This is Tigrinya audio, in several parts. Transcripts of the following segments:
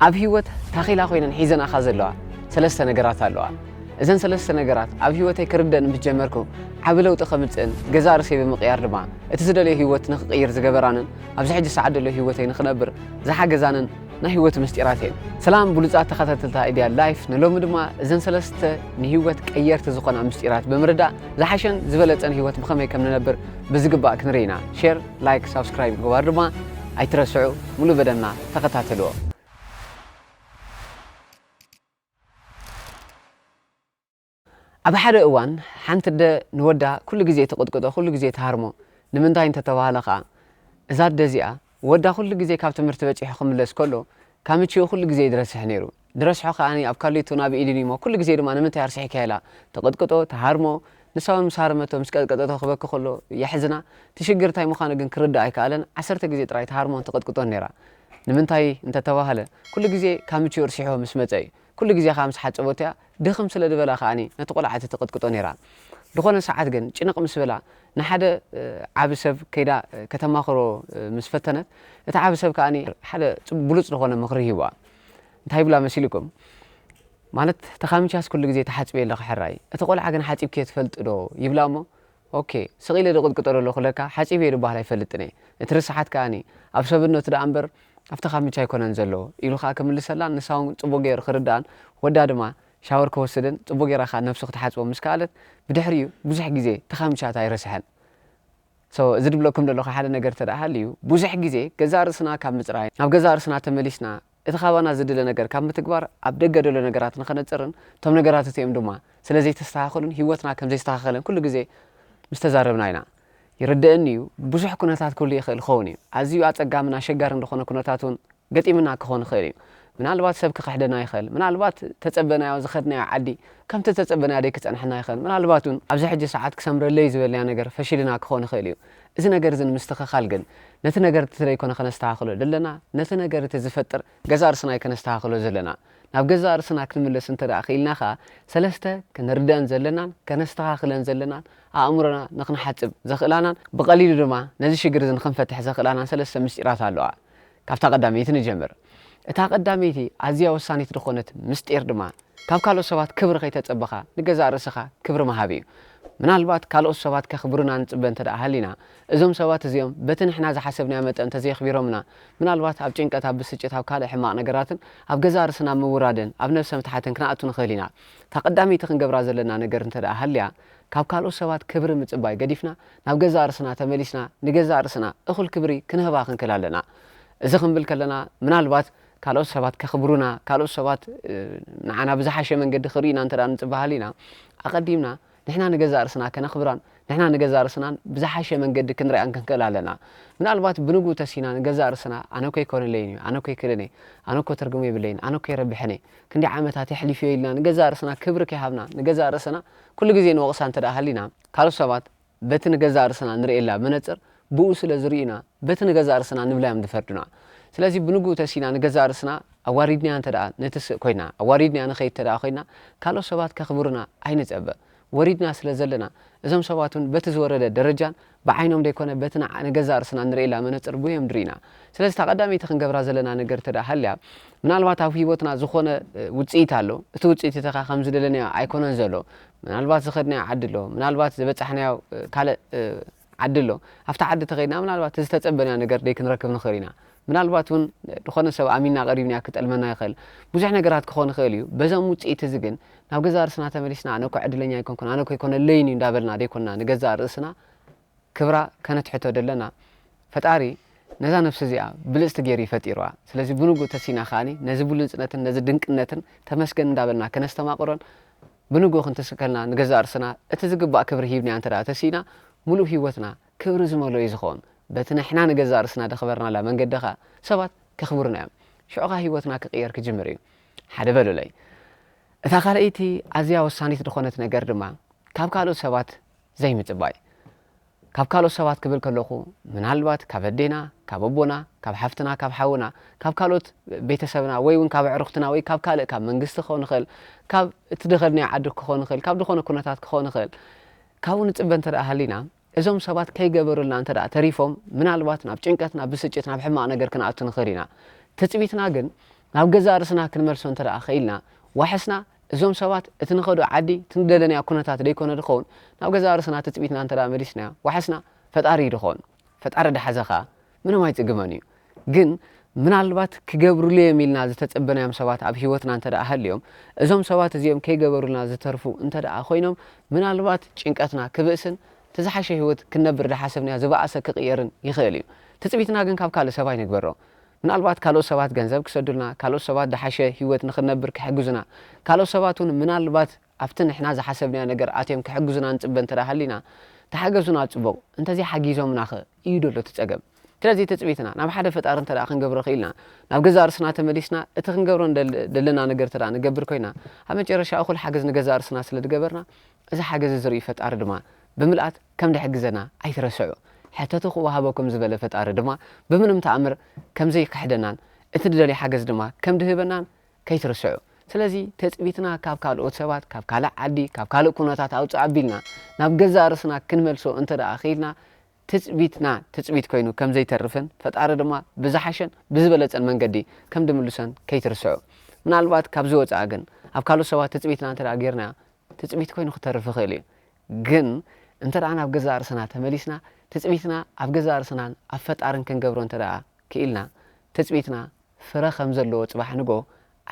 ኣብ ህይወት ታኺላ ኮይነን ሒዘናኻ ዘለዋ ሰለስተ ነገራት ኣለዋ። እዘን ሰለስተ ነገራት ኣብ ህይወተይ ክርደእን ምስ ጀመርኩ ዓቢ ለውጢ ከምጽእን ገዛእ ርእሰይ ብምቕያር ድማ እቲ ዝደልዮ ህይወት ንኽቕይር ዝገበራንን ኣብዚ ሕጂ ሰዓት ዘሎ ህይወተይ ንኽነብር ዝሓገዛንን ናይ ህይወት ምስጢራት እየን። ሰላም ብሉጻት ተኸታተልቲ ኣይድያ ላይፍ፣ ንሎሚ ድማ እዘን ሰለስተ ንህይወት ቀየርቲ ዝኾና ምስጢራት ብምርዳእ ዝሓሸን ዝበለጸን ህይወት ብኸመይ ከም ንነብር ብዝግባእ ክንርኢ ኢና። ሼር፣ ላይክ፣ ሳብስክራይብ ምግባር ድማ ኣይትረስዑ። ሙሉእ በደልና ተኸታተልዎ። ኣብ ሓደ እዋን ሓንቲ ኣደ ንወዳ ኩሉ ግዜ ትቕጥቅጦ፣ ኩሉ ግዜ ትሃርሞ። ንምንታይ እንተተባህለ ኸኣ፣ እዛ ኣደ እዚኣ ወዳ ኩሉ ግዜ ካብ ትምህርቲ በጺሑ ክምለስ ከሎ፣ ካምችኡ ኩሉ ግዜ እዩ ዝረስሕ ነይሩ። ዝረስሖ ከኣ ኣብ ካሊቱ ናብ ኢድን እሞ ኩሉ ግዜ ድማ ንምንታይ ኣርሲሕካያ ኢላ ትቕጥቅጦ፣ ትሃርሞ። ንሳ እውን ምስ ሃረመቶ፣ ምስ ቀጥቀጠቶ ክበኪ ከሎ የሕዝና። እቲ ሽግር እንታይ ምዃኑ ግን ክርዳእ ኣይከኣለን። ዓሰርተ ግዜ ጥራይ ትሃርሞን ትቕጥቅጦን ነይራ። ንምንታይ እንተተባህለ፣ ኩሉ ግዜ ካምችኡ ኣርሲሕዎ ምስ መጸ እዩ። ኩሉ ግዜ ከኣ ምስ ሓጸቦት እያ፣ ድኽም ስለ ዝበላ ከኣኒ ነቲ ቆልዓ እቲ ትቕጥቅጦ ነይራ። ዝኾነ ሰዓት ግን ጭንቕ ምስ በላ፣ ንሓደ፣ እ፣ ዓቢ ሰብ ከይዳ፣ እ፣ ከተማኽሮ፣ እ፣ ምስ ፈተነት፣ እቲ ዓቢ ሰብ ከኣኒ ሓደ ጽ-፣ ብሉጽ ዝኾነ ምኽሪ ሂብዋ። እንታይ ይብላ መሲልኩም? ማለት፣ "ተኻሚቻስ ኩሉ ግዜ ትሓጽቢ ኣለኺ ሕራይ፣ እቲ ቆልዓ ግን ሓጺብክዮ ትፈልጢ ዶ?" ይብላ እሞ፣ ኦኬ፣ ስቕ ኢለ ድቕጥቅጦ ዘለኹ ለካ ሓጺበዮ ድበሃል ኣይፈልጥን እየ። እቲ ርስሓት ከኣኒ ኣብ ሰብነቱ ደኣ እምበር ኣብቲ ካምቻ ኣይኮነን ዘሎ ኢሉ ከኣ ክምልሰላን ንሳ እውን ጽቡቕ ገይሩ ክርድኣን ወዳ ድማ ሻወር ክወስድን ጽቡቕ ገይራ ከኣ ነብሱ ክትሓጽቦ ምስ ከኣለት ብድሕሪኡ ብዙሕ ግዜ እቲ ካምቻ ኣይረስሐን። So፣ እዚ ድብለኩም ዘለኹ ሓደ ነገር እንተ ደኣ ሃልዩ፣ ብዙሕ ግዜ ገዛእ ርእስና ካብ ምጽራይ፣ ናብ ገዛእ ርእስና ተመሊስና፣ እቲ ካባና ዝድለ ነገር ካብ ምትግባር፣ ኣብ ደገ ዘሎ ነገራት ንኸነጽርን፣ እቶም ነገራት እቲኦም ድማ ስለ ዘይተስተኻኸሉን ህይወትና ከም ዘይስተኻኸለን ኩሉ ግዜ ምስ ተዛረብና ኢና። ይርደኣኒ እዩ፣ ብዙሕ ኩነታት ክህሉ ይኽእል ክኸውን እዩ። ኣዝዩ ኣጸጋምን ኣሸጋርን ዝኾነ ኩነታት እውን ገጢምና ክኾን ይኽእል እዩ። ምናልባት ሰብ ክኽሕደና ይኽእል። ምናልባት ተጸበናዮ ዝኸድናዮ ዓዲ ከምቲ ተጸበናዮ ደይክጸንሐና ይኽእል። ምናልባት እውን ኣብዚ ሕጂ ሰዓት ክሰምረለይ ዝበልናዮ ነገር ፈሺልና ክኾን ይኽእል እዩ። እዚ ነገር እዚ ንምስትኽኻል ግን ነቲ ነገር እቲ ዘይኮነ ከነስተኻኽሎ ዘለና፣ ነቲ ነገር እቲ ዝፈጥር ገዛእ ርእስና እዩ ከነስተኻኽሎ ዘለና። ናብ ገዛእ ርእስና ክንምለስ እንተ ደኣ ክኢልና ኸኣ ሰለስተ ክንርደኣን ዘለናን ከነስተኻኽለን ዘለናን ኣእምሮና ንኽንሓጽብ ዘኽእላናን ብቐሊሉ ድማ ነዚ ሽግር እዚ ንኽንፈትሕ ዘኽእላናን ሰለስተ ምስጢራት ኣለዋ። ካብታ ቀዳመይቲ ንጀምር። እታ ቀዳመይቲ ኣዝያ ወሳኒት ዝኾነት ምስጢር ድማ ካብ ካልኦት ሰባት ክብሪ ከይተጸበኻ ንገዛእ ርእስኻ ክብሪ ምሃብ እዩ። ምናልባት ካልኦት ሰባት ከኽብሩና ንጽበ እንተ ደኣ ሃሊና፣ እዞም ሰባት እዚኦም በቲ ንሕና ዝሓሰብናዮ መጠን እንተዘየኽቢሮምና፣ ምናልባት ኣብ ጭንቀት፣ ኣብ ብስጭት፣ ኣብ ካልእ ሕማቕ ነገራትን ኣብ ገዛእ ርእስና ምውራድን ኣብ ነብሰ ምትሓትን ክንኣቱ ንኽእል ኢና። እታ ቀዳመይቲ ክንገብራ ዘለና ነገር እንተ ደኣ ሃልያ፣ ካብ ካልኦት ሰባት ክብሪ ምጽባይ ገዲፍና፣ ናብ ገዛእ ርእስና ተመሊስና፣ ንገዛእ ርእስና እኹል ክብሪ ክንህባ ክንክእል ኣለና። እዚ ክንብል ከለና፣ ምናልባት ካልኦት ሰባት ከኽብሩና፣ ካልኦት ሰባት፣ እ፣ ንዓና ብዝሓሸ መንገዲ ክርእዩና እንተ ደኣ ንጽበ ሃሊና፣ ኣቐዲምና ንሕና ንገዛእ ርእስና ከነኽብራን ንሕና ንገዛእ ርእስናን ብዝሓሸ መንገዲ ክንሪኣን ክንክእል ኣለና። ምናልባት ብንግኡ ተሲና ንገዛእ ርእስና፣ "ኣነ እኮ ኣይኮነለይን እዩ፣ ኣነ እኮ ኣይክእልን እየ፣ ኣነ እኮ ትርጉም የብለይን፣ ኣነ እኮ ኣይረብሕን እየ፣ ክንደይ ዓመታት የሕሊፈዮ" ኢልና ንገዛእ ርእስና ክብሪ ከይሃብና፣ ንገዛእ ርእስና ኩሉ ግዜ ንወቕሳ እንተ ደኣ ሃሊና፣ ካልኦት ሰባት በቲ ንገዛእ ርእስና ንርእየላ መነጽር ብኡ ስለ ዝርእዩና፣ በቲ ንገዛእ ርእስና ንብላ እዮም ዝፈርዱና። ስለዚ ብንግኡ ተሲና ንገዛእ ርእስና ኣዋሪድናያ እንተ ደኣ ንትስእ ኮይና፣ ኣዋሪድናያ ንኸይድ እንተ ደኣ ኮይና፣ ካልኦት ሰባት ከኽብሩና ኣይንጸበ። ወሪድና ስለ ዘለና፣ እዞም ሰባት እውን በቲ ዝወረደ ደረጃን ብዓይኖም ደይኮነ በቲ ንዓ-፣ ንገዛእ ርእስና ንርእየላ መነጽር ብኡ እዮም ድርእዩና። ስለዚ እታ ቀዳመይቲ ክንገብራ ዘለና ነገር እንተ ደኣ ሃልያ፣ ምናልባት ኣብ ህይወትና ዝኾነ፣ እ፣ ውጽኢት ኣሎ። እቲ ውጽኢት እቲ ኸኣ ከም ዝደለናዮ ኣይኮነን ዘሎ። ምናልባት ዝኸድናዮ ዓዲ ኣሎ። ምናልባት ዝበጻሕናዮ፣ እ፣ ካልእ፣ እ፣ ዓዲ ኣሎ። ኣብቲ ዓዲ ተኸይድና ምናልባት ዝተጸበናዮ ነገር ደይክንረክብ ንኽእል ኢና። ምናልባት እውን ዝኾነ ሰብ ኣሚንና ቀሪብናዮ ክጠልመና ይኽእል። ብዙሕ ነገራት ክኾን ይኽእል እዩ። በዞም ውጽኢት እዚ ግን ናብ ገዛእ ርእስና ተመሊስና፣ "ኣነ እኮ ዕድለኛ ኣይኮንኩን፣ ኣነ እኮ ኣይኮነለይን እዩ" እንዳበልና ደይኮንና ንገዛእ ርእስና ክብራ ከነትሕቶ ደለና። ፈጣሪ ነዛ ነፍሲ እዚኣ ብልጽቲ ገይሩ እዩ ፈጢርዋ። ስለዚ ብንግኡ ተሲና ከኣኒ ነዚ ብሉጽነትን ነዚ ድንቅነትን ተመስገን እንዳበልና ከነስተማቕሮን ብንግኡ ክንትስከልና ንገዛእ ርእስና እቲ ዝግባእ ክብሪ ሂብናያ እንተ ደኣ ተሲእና፣ ምሉእ ህይወትና ክብሪ ዝመልኦ እዩ ዝኸውን። በቲ ንሕና ንገዛእ ርእስና ደኽበርናላ መንገዲ ኸኣ ሰባት ከኽብሩና እዮም። ሽዑ ኸኣ ህይወትና ክቕየር ክጅምር እዩ። ሓደ በሉለይ። እታ ካልኣይቲ ኣዝያ ወሳኒት ዝኾነት ነገር ድማ ካብ ካልኦት ሰባት ዘይምጽባይ። ካብ ካልኦት ሰባት ክብል ከለኹ፣ ምናልባት ካብ ኣዴና፣ ካብ ኣቦና፣ ካብ ሓፍትና፣ ካብ ሓውና፣ ካብ ካልኦት ቤተሰብና፣ ወይ እውን ካብ ኣዕሩኽትና፣ ወይ ካብ ካልእ፣ ካብ መንግስቲ ክኸውን ይኽእል፣ ካብ እቲ ዝኸድናዮ ዓዲ ክኸውን ይኽእል፣ ካብ ዝኾነ ኩነታት ክኸውን ይኽእል፣ ካብኡ ንጽበ እንተ ደኣ ሃሊና፣ እዞም ሰባት ከይገበሩልና እንተ ደኣ ተሪፎም፣ ምናልባት ናብ ጭንቀት፣ ናብ ብስጭት፣ ናብ ሕማቕ ነገር ክንኣቱ ንኽእል ኢና። ትጽቢትና ግን ናብ ገዛእ ርእስና ክንመልሶ እንተ ደኣ ኽኢልና፣ ዋሕስና እዞም ሰባት እቲ ንኸዶ ዓዲ፣ እቲ ንደለናዮ ኩነታት ደይኮነ ድኸውን፣ ናብ ገዛእ ርእስና ትጽቢትና እንተ ደኣ መሊስናዮ፣ ዋሕስና ፈጣሪ እዩ ድኸውን። ፈጣሪ ደሓዘ ኸኣ ምንም ኣይጽግመን እዩ። ግን ምናልባት ክገብሩሉ እዮም ኢልና ዝተጸበናዮም ሰባት ኣብ ህይወትና እንተ ደኣ ሃልዮም፣ እዞም ሰባት እዚኦም ከይገበሩልና ዝተርፉ እንተ ደኣ ኮይኖም፣ ምናልባት ጭንቀትና ክብእስን፣ እቲ ዝሓሸ ህይወት ክንነብር ድሓሰብናዮ ዝበኣሰ ክቕየርን ይኽእል እዩ። ትጽቢትና ግን ካብ ካልእ ሰብ ኣይንግበሮ። ምናልባት ካልኦት ሰባት ገንዘብ ክሰዱልና፣ ካልኦት ሰባት ድሓሸ ህይወት ንኽንነብር ክሕግዙና፣ ካልኦት ሰባት እውን ምናልባት ኣብቲ ንሕና ዝሓሰብናዮ ነገር ኣትዮም ክሕግዙና ንጽበ እንተ ደኣ ሃሊና፣ ተሓገዙና ጽቡቕ፣ እንተዘይ ሓጊዞምናኸ እዩ ደሎ እቲ ጸገም? ስለዚ ትጽቢትና ናብ ሓደ ፈጣሪ እንተ ደኣ ክንገብሮ ክኢልና፣ ናብ ገዛእ ርእስና ተመሊስና፣ እቲ ክንገብሮ ንደል-፣ ደለና ነገር እንተ ደኣ ንገብር ኮይና፣ ኣብ መጨረሻ እኹል ሓገዝ ንገዛእ ርእስና ስለ ዝገበርና፣ እዚ ሓገዝ እዚ ዝርኢ ፈጣሪ ድማ ብምልኣት ከም ድሕግዘና ኣይትረስዑ። ሕተቱ ክወሃበኩም ዝበለ ፈጣሪ ድማ ብምንም ተኣምር ከም ዘይክሕደናን እቲ ንደልዮ ሓገዝ ድማ ከም ድህበናን ከይትርስዑ። ስለዚ ትጽቢትና ካብ ካልኦት ሰባት፣ ካብ ካልእ ዓዲ፣ ካብ ካልእ ኩነታት ኣውጽእ ኣቢልና ናብ ገዛእ ርእስና ክንመልሶ እንተ ደኣ ኽኢልና፣ ትጽቢትና ትጽቢት ኮይኑ ከም ዘይተርፍን ፈጣሪ ድማ ብዝሓሸን ብዝበለጸን መንገዲ ከም ድምልሰን ከይትርስዑ። ምናልባት ካብዚ ወጻኢ ግን ኣብ ካልኦት ሰባት ትጽቢትና እንተ ደኣ ጌርናዮ፣ ትጽቢት ኮይኑ ክተርፍ ይኽእል እዩ። ግን እንተ ደኣ ናብ ገዛእ ርእስና ተመሊስና፣ ትጽቢትና ኣብ ገዛእ ርእስናን ኣብ ፈጣርን ክንገብሮ እንተ ደኣ ክኢልና፣ ትጽቢትና ፍረ ከም ዘለዎ ጽባሕ ንግሆ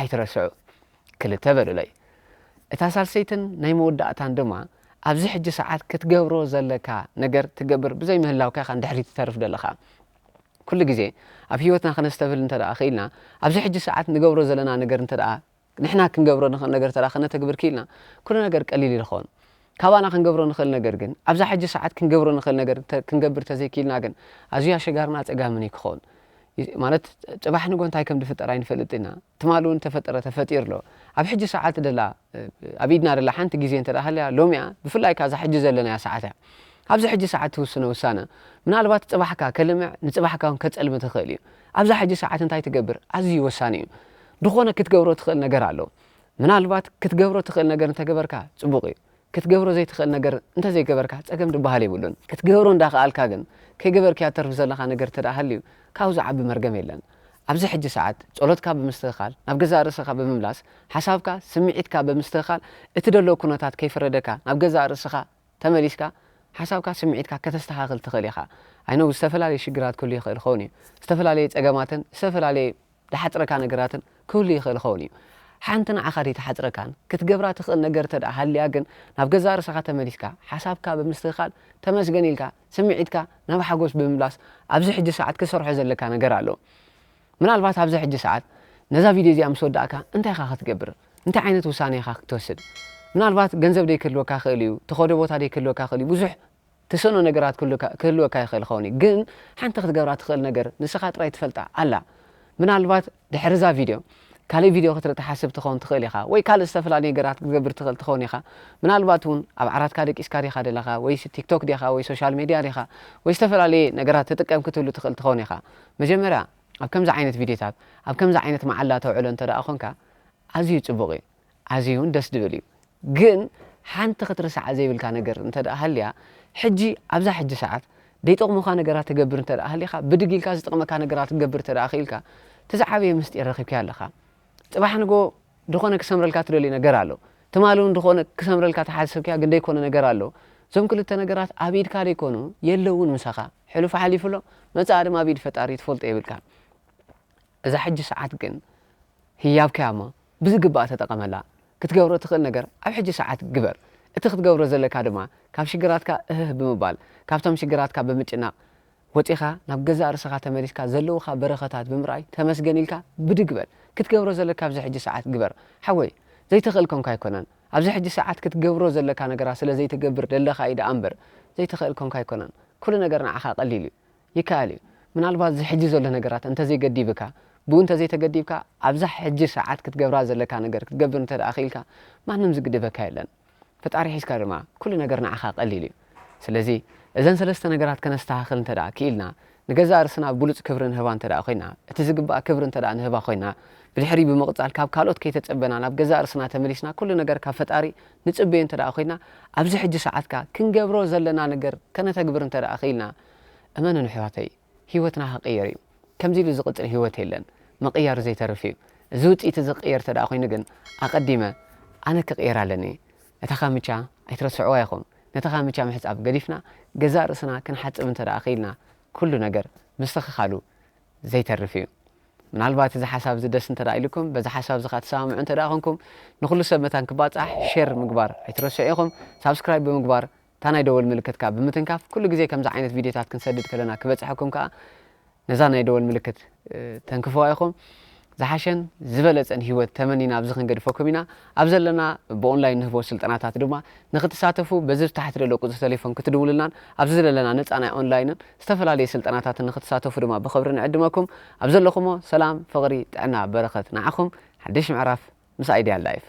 ኣይትረስዑ። ክልተ በሉለይ። እታ ሳልሰይትን ናይ መወዳእታን ድማ፣ ኣብዚ ሕጂ ሰዓት ክትገብሮ ዘለካ ነገር ትገብር ብዘይ ምህላውካ ኢኻ ንድሕሪት ትተርፍ ዘለኻ። ኩሉ ግዜ ኣብ ህይወትና ከነስተብህል እንተ ደኣ ኽኢልና፣ ኣብዚ ሕጂ ሰዓት ንገብሮ ዘለና ነገር እንተ ደኣ ንሕና ክንገብሮ ንኽእል ነገር እንተ ደኣ ከነተግብር ክኢልና፣ ኩሉ ነገር ቀሊል እዩ ዝኸውን። ካባና ክንገብሮ ንኽእል ነገር ግን፣ ኣብዛ ሕጂ ሰዓት ክንገብሮ ንኽእል ነገር እንተ-፣ ክንገብር ተዘይክኢልና ግን፣ ኣዝዩ ኣሸጋርን ኣጸጋምን እዩ ክኸውን። ይ-፣ ማለት፣ ጽባሕ ንግሆ እንታይ ከም ዝፍጠር ኣይንፈልጥን ኢና። ትማሊ እውን ተፈጠረ፣ ተፈጢሩ ኣሎ። ኣብ ሕጂ ሰዓት ደላ፣ ኣብ ኢድና ደላ ሓንቲ ግዜ እንተ ደኣ ሃልያ፣ ሎሚ እያ፣ ብፍላይ ከኣ እዛ ሕጂ ዘለናያ ሰዓት እያ። ኣብዚ ሕጂ ሰዓት ትውስኖ ውሳነ፣ ምናልባት ጽባሕካ ከልምዕ፣ ንጽባሕካ እውን ከጸልም ትኽእል እዩ። ኣብዛ ሕጂ ሰዓት እንታይ ትገብር ኣዝዩ ወሳኒ እዩ። ዝኾነ ክትገብሮ ትኽእል ነገር ኣሎ። ምናልባት ክትገብሮ ትኽእል ነገር እንተገበርካ ጽቡቕ እዩ። ክትገብሮ ዘይትኽእል ነገር እንተዘይገበርካ ጸገም ዝበሃል የብሉን። ክትገብሮ እንዳኸኣልካ ግን ከይገበርካዮ ትተርፍ ዘለኻ ነገር እንተ ደኣ ሃልዩ ካብኡ ዝዓቢ መርገም የለን። ኣብዚ ሕጂ ሰዓት ጸሎትካ ብምስትኽኻል፣ ናብ ገዛእ ርእስኻ ብምምላስ፣ ሓሳብካ፣ ስምዒትካ ብምስትኽኻል፣ እቲ ደሎ ኩነታት ከይፈረደካ ናብ ገዛእ ርእስኻ ተመሊስካ ሓሳብካ፣ ስምዒትካ ከተስተኻኽል ትኽእል ኢኻ። ኣይነው፣ ዝተፈላለየ ሽግራት ክህሉ ይኽእል ይኸውን እዩ። ዝተፈላለየ ጸገማትን ዝተፈላለየ ዝሓጽረካ ነገራትን ክህሉ ይኽእል ይኸውን እዩ። ሓንቲ ንዓኻ ደይትሓጽረካን ክትገብራ ትኽእል ነገር እንተ ደኣ ሃልያ ግን፣ ናብ ገዛእ ርእስኻ ተመሊስካ፣ ሓሳብካ ብምስትኽኻል፣ ተመስገን ኢልካ፣ ስምዒትካ ናብ ሓጎስ ብምምላስ፣ ኣብዚ ሕጂ ሰዓት ክትሰርሖ ዘለካ ነገር ኣሎ። ምናልባት ኣብዚ ሕጂ ሰዓት ነዛ ቪድዮ እዚኣ ምስ ወዳእካ እንታይ ኢኻ ክትገብር? እንታይ ዓይነት ውሳነ ኢኻ ክትወስድ? ምናልባት ገንዘብ ደይክህልወካ ይኽእል እዩ፣ ትኸዶ ቦታ ደይክህልወካ ይኽእል እዩ፣ ብዙሕ ትስእኖ ነገራት ክህልወካ፣ ክህልወካ ይኽእል ይኸውን እዩ። ግን ሓንቲ ክትገብራ ትኽእል ነገር ንስኻ ጥራይ ትፈልጣ ኣላ። ምናልባት ድሕሪ እዛ ቪድዮ ካልእ ቪድዮ ክትርኢ ትሓስብ ትኸውን ትኽእል ኢኻ፣ ወይ ካልእ ዝተፈላለዩ ነገራት ክትገብር ትኽእል ትኸውን ኢኻ። ምናልባት እውን ኣብ ዓራትካ ደቂስካ ዲኻ ዘለኻ፣ ወይ ቲክቶክ ዲኻ፣ ወይ ሶሻል ሜድያ ዲኻ፣ ወይ ዝተፈላለየ ነገራት ትጥቀም ክትህሉ ትኽእል ትኸውን ኢኻ። መጀመርያ ኣብ ከምዚ ዓይነት ቪድዮታት፣ ኣብ ከምዚ ዓይነት መዓላ ተውዕሎ እንተ ደኣ ኾንካ፣ ኣዝዩ ጽቡቕ እዩ። ኣዝዩ እውን ደስ ድብል እዩ። ግን ሓንቲ ክትርስዓ ዘይብልካ ነገር እንተ ደኣ ሃልያ፣ ሕጂ ኣብዛ ሕጂ ሰዓት ደይጠቕሙኻ ነገራት ትገብር እንተ ደኣ ሃሊኻ፣ ብድግ ኢልካ ዝጠቕመካ ነገራት ክትገብር እንተ ደኣ ክኢልካ፣ እቲ ዝዓበየ ምስጢር ረኺብካዮ ኣለኻ። ጽባሕ ንግሆ ድኾነ ክሰምረልካ ትደልዮ ነገር ኣሎ። ትማሊ እውን ድኾነ ክሰምረልካ ተሓሰብካዮ ግን ደይኮነ ነገር ኣሎ። እዞም ክልተ ነገራት ኣብ ኢድካ ደይኮኑ፣ የለውን ምሳኻ። ሕሉፍ ሓሊፉ ኣሎ፣ መጻኢ ድማ ኣብ ኢድ ፈጣሪ ትፈልጦ የብልካን። እዛ ሕጂ ሰዓት ግን ህያብካያ እሞ ብዝግባእ ተጠቐመላ። ክትገብሮ ትኽእል ነገር ኣብ ሕጂ ሰዓት ግበር። እቲ ክትገብሮ ዘለካ ድማ ካብ ሽግራትካ እህህ ብምባል፣ ካብቶም ሽግራትካ ብምጭናቕ ወጺኻ ናብ ገዛእ ርእስኻ ተመሊስካ ዘለውኻ በረኸታት ብምርኣይ ተመስገን ኢልካ ብድግ በል። ክትገብሮ ዘለካ ኣብዚ ሕጂ ሰዓት ግበር። ሓወይ፣ ዘይትኽእል ኮንካ ኣይኮነን። ኣብዚ ሕጂ ሰዓት ክትገብሮ ዘለካ ነገራት ስለ ዘይትገብር ደለኻ እዩ ደኣ እምበር፣ ዘይትኽእል ኮንካ ኣይኮነን። ኩሉ ነገር ንዓኻ ቀሊል እዩ። ይከኣል እዩ። ምናልባት እዚ ሕጂ ዘሎ ነገራት እንተዘይገዲብካ፣ ብኡ እንተዘይተገዲብካ፣ ኣብዛ ሕጂ ሰዓት ክትገብራ ዘለካ ነገር ክትገብር እንተ ደኣ ክኢልካ፣ ማንም ዝግድበካ የለን። ፈጣሪ ሒዝካ ድማ፣ ኩሉ ነገር ንዓኻ ቀሊል እዩ። ስለዚ፣ እዘን ሰለስተ ነገራት ከነስተኻኽል እንተ ደኣ ክኢልና፣ ንገዛእ ርእስና ብሉጽ ክብሪ ንህባ እንተ ደኣ ኮይና፣ እቲ ዝግባኣ ክብሪ እንተ ደኣ ንህባ ኮይና፣ ብድሕሪ ብምቕጻል ካብ ካልኦት ከይተጸበና ናብ ገዛእ ርእስና ተመሊስና፣ ኩሉ ነገር ካብ ፈጣሪ ንጽበዮ እንተ ደኣ ኮይና፣ ኣብዚ ሕጂ ሰዓት ከኣ ክንገብሮ ዘለና ነገር ከነተግብር እንተ ደኣ ክኢልና፣ እመኑኒ ኣሕዋተይ፣ ህይወትና ክቕየር እዩ። ከምዚ ኢሉ ዝቕጽል ህይወት የለን። ምቕያር ዘይተርፍ እዩ። እዚ ውፅኢት እዚ ክቕየር እንተ ደኣ ኮይኑ ግን ኣቐዲመ ኣነ ክቕየር ኣለኒ። ነታ ካምቻ ኣይትረስዕዋ ኢኹም። ነታ ካምቻ ምሕፃብ ገዲፍና ገዛእ ርእስና ክንሓፅብ እንተ ደኣ ክኢልና ኩሉ ነገር ምስትኽኻሉ ዘይተርፍ እዩ። ምናልባት እዚ ሓሳብ እዚ ደስ እንተ ደኣ ኢልኩም፣ በዚ ሓሳብ እዚ ኸዓ ትሰማምዑ እንተ ደኣ ኾንኩም፣ ንኹሉ ሰብ መታን ክባጻሕ ሼር ምግባር ኣይትረስዑ ኢኹም። ሳብስክራይብ ብምግባር እታ ናይ ደወል ምልክት ከኣ ብምትንካፍ ኩሉ ግዜ ከምዚ ዓይነት ቪድዮታት ክንሰድድ ከለና ክበጽሐኩም ከኣ ነዛ ናይ ደወል ምልክት ተንክፍዋ ኢኹም። ዝሓሸን ዝበለጸን ህይወት ተመኒና ኣብዚ ክንገድፈኩም ኢና። ኣብ ዘለና ብኦንላይን ንህቦ ስልጠናታት ድማ ንክትሳተፉ በዚ ታሕቲ ዘሎ ቁጽሪ ቴሌፎን ክትድውሉልናን ኣብዚ ዘለና ነጻ ናይ ኦንላይንን ዝተፈላለዩ ስልጠናታትን ንክትሳተፉ ድማ ብኽብሪ ንዕድመኩም። ኣብ ዘለኹሞ ሰላም፣ ፍቕሪ፣ ጥዕና፣ በረኸት ንዓኹም። ሓድሽ ምዕራፍ ምስ ኣይድያ ላይፍ።